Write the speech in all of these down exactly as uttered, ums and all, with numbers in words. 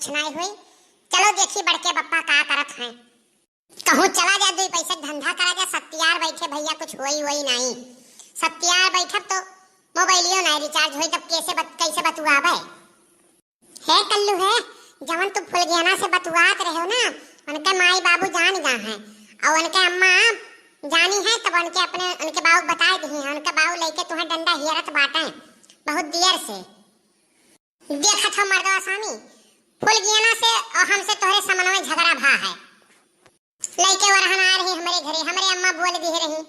कुछ नाई होई। चलो देखी बड़के बप्पा का करत हैं। कहूँ चला जा, दुई पैसे क धंधा करा जा, सत्यार बैठे भइया, कुछ होई वोई नाई। सत्यार बैठब तो मोबाइलियो नाई recharge होई, तब कैसे बत-, कैसे बतुआबे? हे कल्लू हे, जवन तू फुलगेना से बतुआत रहे हो ना, उनके माई बाबू जान गा हैं, और उनके अम्मा जानी है, तब उनके अपने, उनके बाऊ क बताए दिही हैं, उनके बाऊ लइके तुहें डंडा हियरत बाटे बहुत देर से। देखत हो मर्दवा स्वामी, फुलगेना से और हमसे तोहरे समनवे झगड़ा भा है। लइके वरहन आ रही हमरे घरे, हमरे अम्मा बोल दिहे रही।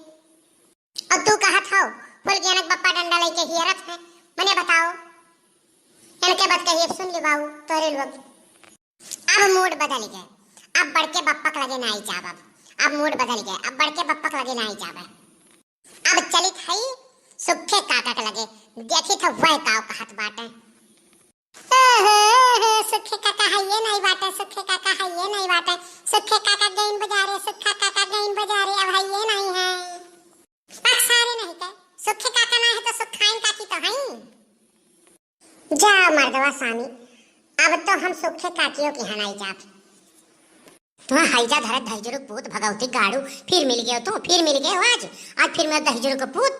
और तू कहत हो, फुलगेना क बप्पा डंडा लइके हियरत है। मने बताओ, इनके बात कहिए, सुन ली बाऊ, तोहरे लोग। अब mood बदल गए, अब बड़के बप्पा के लगे नाई जाब। अब, अब mood बदल गए, अब बड़के बप्पा के लगे नाई जाब। अब चलित हई सुखे काका के लगे, देखित ह वह काव कहत बाटे। ओहो, सुखे काका हइये नाई बाटे, सुखे काका हइये नाई बाटे। सुखे काका गइन बजारे, सुखा काका गइन बजारे, अब हइये नाई है। पक सारे नहीं के, सुखे काका ना है तो सुखाइन काकी तो हई। जा मर्दवा स्वामी, अब तो हम सुखे काकियो के यहाँ नाई जाब। तुहा हैजा धरत धैजुरुक पूत भगवती गाड़ू, फिर मिल गयो तू, फिर मिल गयो आज, आज फिर मैं दहिजुरुक पूत।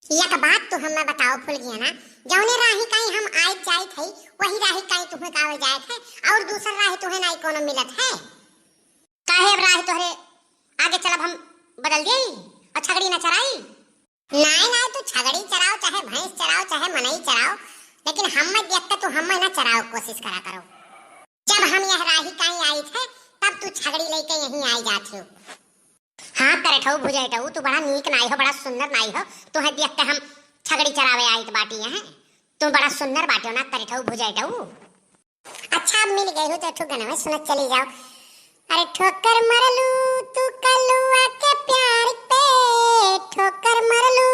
एक बात तू हमें बताओ फुलगेना, जौने राही काई हम आइत जाइत हई, वही राही काई तुम्हें गावे जाइत है, और दूसर राही तुम्हें नाई कोनो मिलत है? काहे अब राही तोहरे आगे चलब हम बदल देई और छगड़ी ना चराई? नाई, नाई, तू छगड़ी चराओ, चाहे भैंस चराओ, चाहे मनई चराओ, लेकिन हम्मे देख के तू हम्मे ना चराओ कोशिश करा करो। जब हम यह राही काई आइत है, तब तू छगड़ी लइके यहीं आई जात हो। हाँ, करेठऊ भुजेठऊ, तू बड़ा नीक नाई हो, बड़ा सुंदर नाई हो, तुहें देख के हम छगड़ी चरावे आइत बाटी हैं। तू बड़ा सुंदर बाटे हो ना, करेठऊ भुजेठऊ। अच्छा, अब मिल गई हो तो एक ठो गनवा सुनत चली जाओ। अरे ठोकर मरलू तू कलुआ के प्यार पे, ठोकर मरलू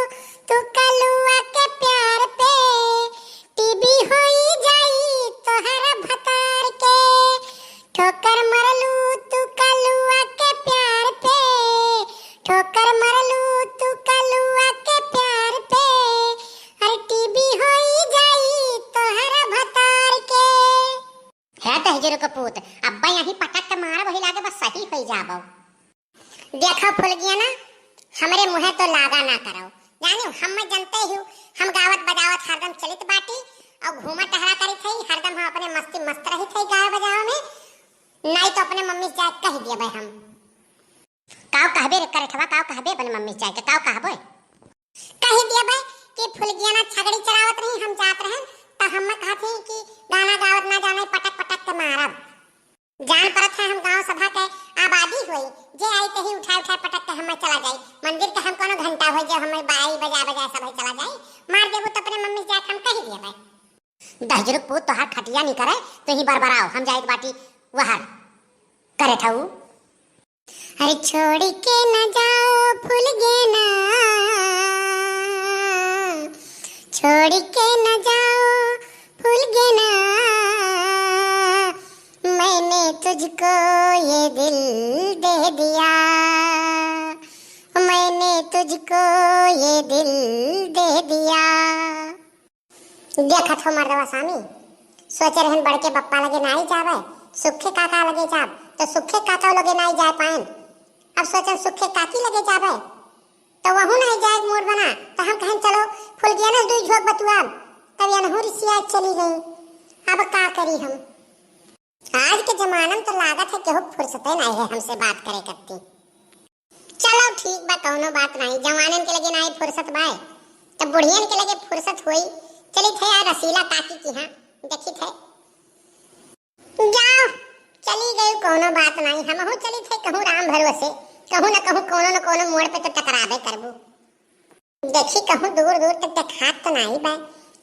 तू कलुआ के प्यार पे, टीबी होई जाई तोहरा भतार के। ठोकर मरलू तू कलुआ के प्यार पे, ठोकर मरलू तू कलुआ के प्यार पे, अरे टीबी होई जाई तोहरा भतार के। हे दहिजरू के पूत, अब्बा यहीं पटक के मारब, वही लागे बस सही होई जाबो। देखो फुलगेना, हमरे मुँहे तो लागा ना करो। जानियो, हम मैं जनते ही हूँ, हम गावत बजावत हरदम चलित बाटी और घूमा टहरा करित हई, हरदम हम अपने मस्ती मस्त रहित हई गावे बजावे में। नाई तो अपने मम्मी से जाके कह दिए भाई हम। काव कहबे रे करेठवा, काव कहबे अपने मम्मी से जाके, काव कहबे? कह दिए भाई कि फुलगेना छगड़ी चरावत रही, हम जात रहन, त हम कहत ही कि गाना गावत ना जाने, पटक पटक के मारब। जान परत है हम गाँव सभा के आबादी होई, जे आई तही उठाए उठाए पटक के हमें चला जाई। मंदिर के हम कोनो घंटा होई जे हमें बाई बजा बजा सब चला जाई, मार देबू त अपने मम्मी से जाके हम कह दिए भाई। दहिजरू पूत तोहार खटिया नहीं करे, तू ही बरबराओ, हम जाइत बाटी वहर करेठऊ। अरे छोड़ के न जाओ फुलगेना, छोड़ के न जाओ फुलगेना, मैंने तुझको ये दिल दे दिया, मैंने तुझको ये दिल दे दिया। देखत हो मर्दवा स्वामी, सोचे रहन बड़के बप्पा लगे नाई जावे, सुखे काका लगे जाब, तो सुखे काका लगे नाई जाए पाएन। अब सोचन सुखे काकी लगे जावे, तो वहू नाई जाए मूड बना, तो हम कहन चलो फुलगेना से दुई झोंक बतुआब, तब यनहू रिसिया चली गई। अब का करी हम? आज के जमाना में तो लागत है केहू फुर्सते नाई है हमसे बात करे करती। चलो ठीक बा, कौनो बात नाई, जवानन के लगे नाई फुर्सत बाय, तब बुढ़ियन के लगे फुर्सत होई। चली थे यार रसीला काकी की, हाँ देखी थे। जाओ, चली गई, कौनो बात नाई, हमहू चली थे कहूँ राम भरोसे, कहूँ न कहूँ कौनो न कौनो मोड़ पे तो टकराबे करबू। देखी कहूँ दूर दूर तक देखात तो नाई बा,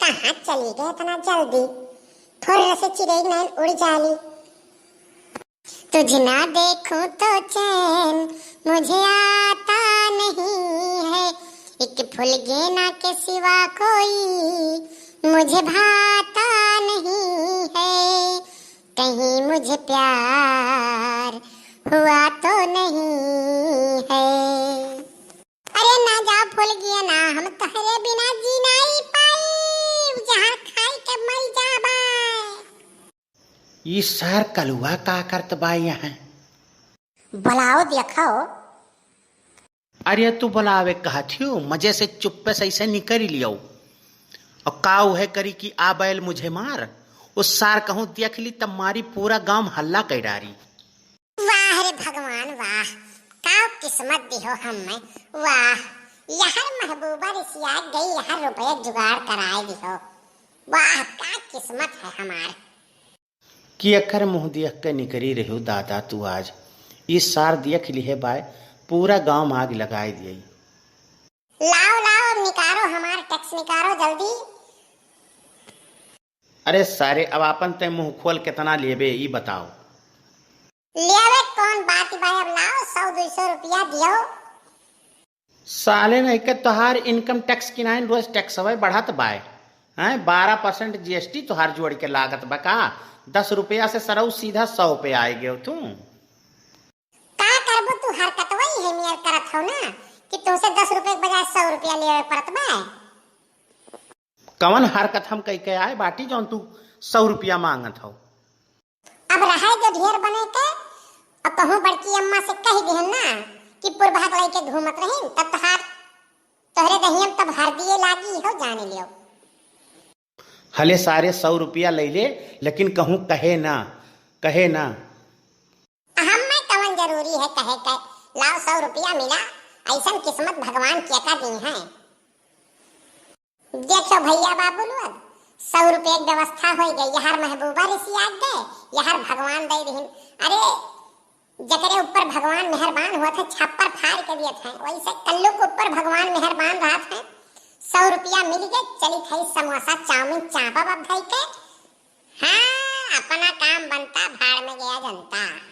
कहाँ चली गए इतना जल्दी? फुर्र से चिड़ै नैन उड़ जाली। तुझे ना देखूं तो चैन मुझे आता नहीं है, एक फुलगेना के सिवा कोई मुझे भाता नहीं है, कहीं मुझे प्यार हुआ तो नहीं है। अरे ना जा फुलगेना, हम तोहरे बिना जी नाई पाई, जहर खाई के मर जाबे। ई सार कलुआ का करत बा यहाँ? बुलाओ देखो। अरे तू बुलावे कहत हियो, मजे से चुप्पे से ऐसे निकल लियो। और का उहे करी कि आ बैल मुझे मार, उस सार कहूँ देख ली तब मारी पूरा गांव हल्ला कर डारी। वाह रे भगवान वाह, का किस्मत दिहो हमें। वाह, यार महबूबा रिसिया गई, यार रुपये जुगाड़ कराए दिहो। वाह, का किस्मत है हमार। कि एकर मुँह देख के निकरी रह्यो दादा तू आज। ई सार देख लिहे बाय, पूरा गांव आग लगाए दिए। लाओ, लाओ, निकारो हमार टैक्स निकारो जल्दी। अरे सारे, अब आपन तय मुँह खोल केतना लेबे, ई बताओ। लेवे कौन बात बा, अब लाओ, सौ दो सौ रुपया दियो। साले नहीं के तोहार इनकम टैक्स की नाइन रोज टैक्स हवे बढ़त बाय। हैं, बारह परसेंट जीएसटी तोहार जोड़ के लागत बा का? दस रुपया से सरऊ सीधा सौ पे आए गयो तू। का करबो तू, हरकतवा ही है नियर करत हो ना कि तुमसे दस रुपया के बजाय सौ रुपया लेवे पड़त बा। कवन हरकत हम कह के आए बाटी जौन तू सौ रुपया मांगत हो? अब रहे जो ढेर बने के, अब कहूँ बड़की अम्मा से कह दिहन ना कि पुरभाग लेके घूमत रही, तब तहार तोहरे दहियम तब हर दिए लागी हो, जाने लियो। हले सारे सौ रुपया ले ले, लेकिन कहूँ कहे ना, कहे ना। हम में कवन जरूरी है कहे के, लाओ सौ रुपया मिला, ऐसन किस्मत भगवान केका दी है। देखो भैया बाबू लोग, सौ रुपये की व्यवस्था हो गई, यार महबूबा रिसिया गए, यार भगवान दे रही। अरे जकरे ऊपर भगवान मेहरबान हुआ थे, छप्पर फाड़ के दिए थे, वैसे कल्लू के ऊपर भगवान मेहरबान रहा थे। सौ रुपया मिल गए, चली खाई समोसा, चाउमीन, चापा बब खाई के। हाँ, अपना काम बनता, भाड़ में गया जनता।